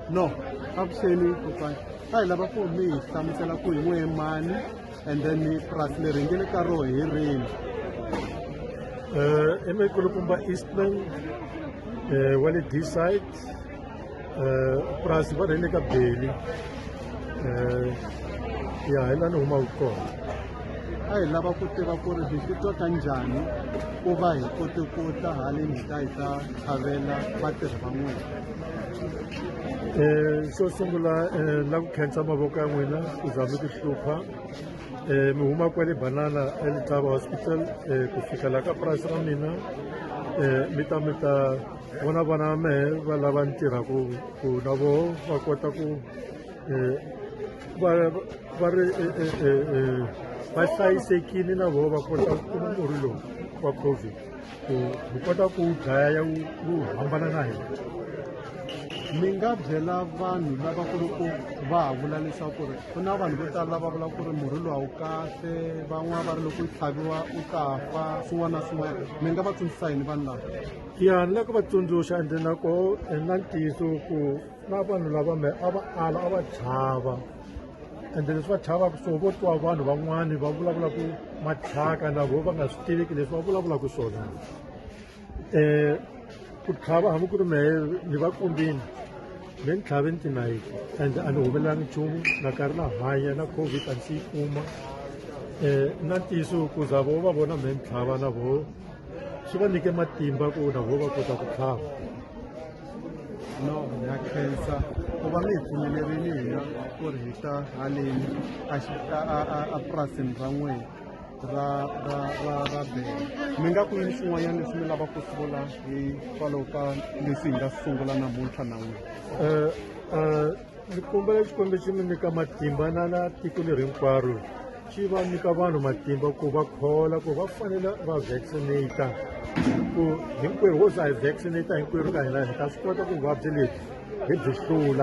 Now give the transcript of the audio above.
No, avuxeni kokwani. A hi lava ku mi hi hlamusela ku hi n'we mani and then purasi leri hi nge le ka roho hi rini. I Mkulukumba Eastman wa le D side purasi va ri le ka Beli ya hi laha ni humaka kona. A hi lava ku tiva ku ri mi titwa ka njhani ku va hi kote ku ta haleni hi ta hi ta tlhavela vatirhi va n'wina. Xo sungula na ku khensa mavoko ya n'wina ku za mi ti hlupha mi huma kwale Banana eLetaba Hospital ku fika laha ka purasi ra mina mi ta mi ta vona vana va mehe va lava ni tirhaka ku na voho va kota ku va va ri va hlayisekile na voho va kota ku kuma murhi lowu wa COVID ku hi kota ku wu dlaya wu wu hambana na hina. Mi nga byela vanhu lava ku ri ku va ha vula leswaku ri ku na vanhu vo tala lava vulaka ku ri murhi lowu a wu kahle, van'wana va ri loko u tlhaviwa u ta fa, swin'wana na swin'wana. Mi nga va tsundzuxa yini vanhu lava? Ya ni lava ku va tsundzuxa ende nakoho na ntiyiso ku na vanhu lava me a va ala a va chava ende leswi va chavaka so vo twa vanhu van'wani va vulavula ku mathyaka na voho va nga swi tiviki leswi va vulavulaka swona. Ku tlhava hambi ku ri mehe ni va kombile me ni tlhave ni tinayiti and a ni humelelanga nchumu na karhi na hanya na COVID a ni si yi kuma. Na ntiyiso ku za voho va vona mehe ni tlhava na voho swi va nyike matimba ku na voho va kota ku tlhava. No, ha khensa ku va mi hi pfumelerile hina ku ri hi ta haleni a a a a purasini ra n'wina ra ra ra ra Bele. Mi nga ku yini swin'wanyana leswi mi lavaka ku swi vula hikwalaho ka leswi hi nga sungula namuntlha na n'wina? Ni kombela Xikwembu xi mi nyika matimba na na tiko leri hinkwaro xi va nyika vanhu matimba ku va khola ku va fanele va vaccinate ku hinkwerhu wo za hi vaccinate hinkwerhu ka hina hi ta swi kota ku vuvabyi lebyi hi byi hlula.